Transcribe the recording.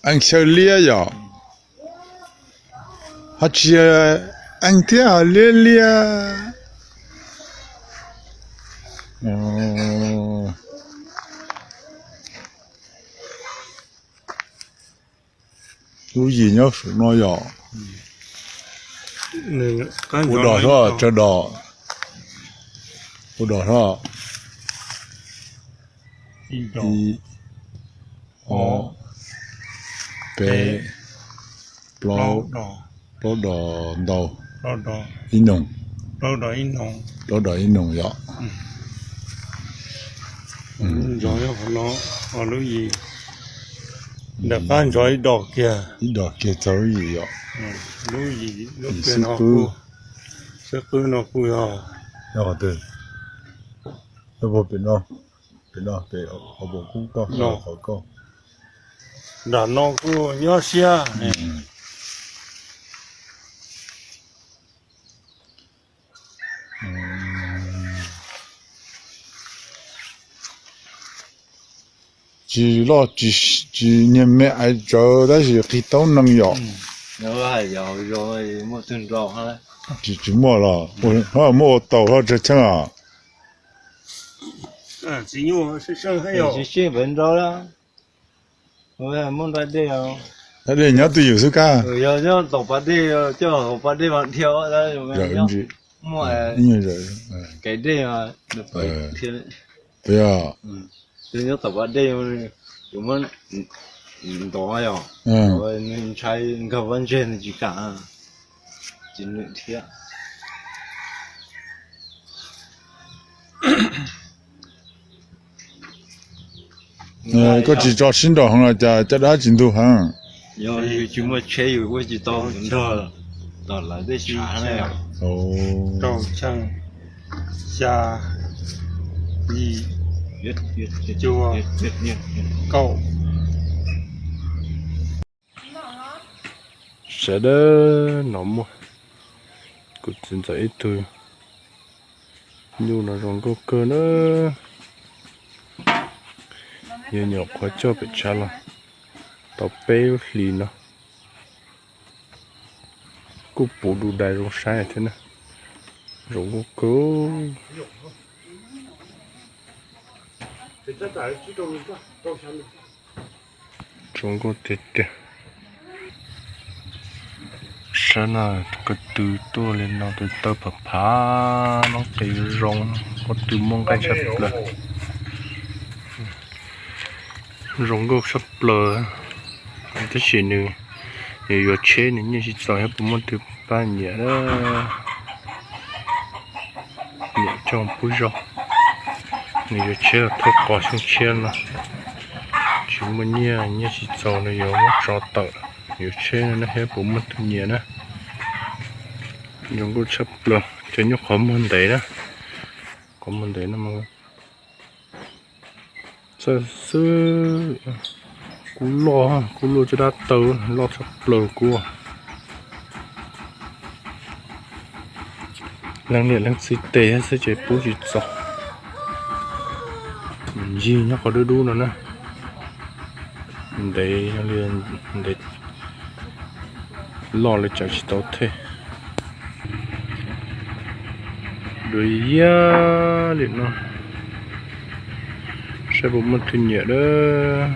Eej xyaw liab yom. Ho tsis yog eej thiab, ho liab liab. Lub yim nyob saum no yom. Ua dos hlob, tsawg dos? Ua dos hlob. Ib, ob, peb, plaub, plaub dos ntau, ib noog, plaub dos ib noog yom. Ntawm qab ntsoov ib dos kiag, ib dos kiag txog lub yim yom. Lub yim, lub yim xwb qwb, xwb qwb no kuj yog, yog qhov twg? Pem no, pem no, pem qhov pom kub koj, qhov koj. Nram no kuj nyob siab. Tsis loj tsis, tsis nyiag me aiv tsawv tab sis qig taub neeg yom. Tsis, tsis muaj los muaj ua taus hlob tsawg cheeb os. Dej nyob twj ywm xwb kab. Tom pas dej, coj hauv pas dej mas dhia, muaj kev dej, puas yog? Nyob tom pas dej, kuv muab ntov yom, ntshai nkag pob ntseg nws tsis kam, tsis nws thiab. Koj tsis tso sib nraus heev los cas caj dab tsis ntug heev? Yus tsis muaj tsheb yus kuj tsis tau nrog tom lawv tej tshav na. Rau, xya, yim, cuaj, kaum. Sawv daws, no muaj, kuv txiv ntxawm ib tug nyuj no zoo nkauj kawg na. Yog nyuam qhuav coj pem tshav los tau peb lub hlis no, kuj puv du dais zoo saib thiab na. Zoo nkauj kawg. Zoo nkauj tiag tiag. Sab no ko tw tuaj li no tus taw phav phav, noob qes zoo, ko tw muaj nqaij tshaj plaws. Zoo nkauj tshaj plaws. Tab sis nws, nws yuav tsheb nws nyiaj tsis txaus thiab puas muaj tus pab nyiam, nyiam coj pub zog. Nws yuav tsheb los thauj qos xyoo tshiab no, tsis muaj nyiaj, nyiaj tsis txaus nws yuav muab tso tawm. Yuav tsheb no thiab puas muaj tus nyiam na. Zoo nkauj tshaj plaws, cov nyuj qhov muag ntev na, qhov muag ntev no. Txawj xwb, kub loj, kub loj caj dab taw, loj tshaj plaws kub. Leej niam leej txiv tes xwb ces pub tsis txaus. Ncig nyob qhov dub dub no na. Ntev, ntev loj li tsav tsis tau thej. Dua yaj li no, saib puas muaj tus nyiam dab.